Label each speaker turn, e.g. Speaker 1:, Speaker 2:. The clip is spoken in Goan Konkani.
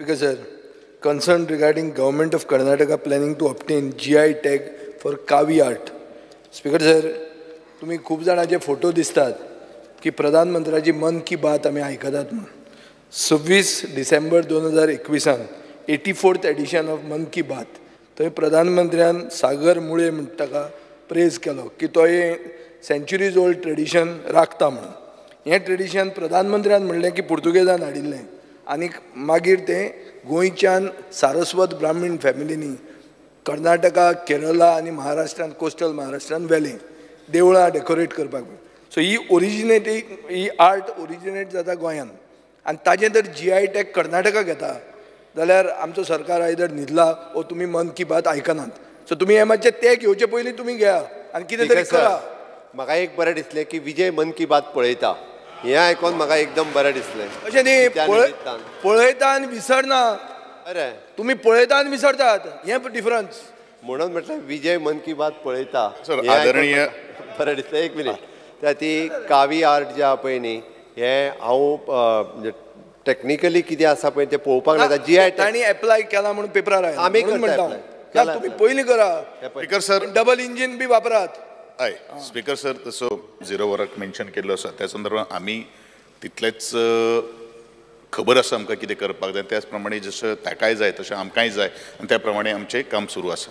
Speaker 1: Speaker sir, concern regarding Government of Karnataka planning to obtain GI tag for Kavi art. Speaker sir, तुम्ही खूप जाणांचे फोटो दिसतात की प्रधानमंत्र्याची मन की बात आमी आयकतात म्हणून. 26 डिसेंबर 2021 84th edition of मन की बात, थंय प्रधानमंत्र्यान सागर मुळे म्हणटा ताका प्रेज केलो की तो हे सेंच्युरीज ओल्ड ट्रेडिशन राखता म्हणून. हें ट्रेडिशन प्रधानमंत्र्यान म्हणलें की पुर्तुगेजान हाडिल्लें आनी मागीर तें गोंयच्यान सारस्वत ब्राह्मीण फॅमिलींनी कर्नाटका, केरला आनी महाराष्ट्रान, कोस्टल महाराष्ट्रान व्हेलें देवळां डेकोरेट करपाक. सो ही ओरिजिनेटींग, ही आर्ट ओरिजिनेट जाता गोंयान आनी ताजें जर GI tag Karnataka घेता जाल्यार आमचो सरकार आयदर न्हिदला ओ तुमी मन की बात आयकनात. सो तुमी हें मातशें ते घेवचे पयलीं तुमी घेया आनी कितें तरी करा.
Speaker 2: म्हाका एक बरें दिसलें की विजय मन की बात पळयता, हें आयकोन म्हाका एकदम बरें दिसलें.
Speaker 1: अशें न्ही, पळयता आनी विसरना.
Speaker 2: बरें,
Speaker 1: तुमी पळयता आनी विसरतात, हें डिफरन्स.
Speaker 2: म्हणून म्हटलें विजय मन की बात पळयता,
Speaker 3: आदरणीय
Speaker 2: बरें दिसलें. एक मिनीट, त्या ती कावी आर्ट जे आहा पळय न्ही, हें हांव टॅक्निकली कितें आसा पळय तें पळोवपाक लागता. GI
Speaker 1: तांणी एप्लाय केला म्हणून पेपरार आयला,
Speaker 2: आमी
Speaker 1: म्हणटा तुमी पयलीं करा.
Speaker 3: स्पीकर सर,
Speaker 1: डबल इंजीन बी वापरात.
Speaker 3: हय स्पीकर सर, तसो झिरो वराक मेन्शन केल्लो आसा त्या संदर्भात आमी तितलेंच खबर आसा आमकां कितें करपाक जाय, त्याच प्रमाणे जशें ताकाय जाय तशें आमकांय जाय आनी त्या प्रमाणे आमचें काम सुरू आसा.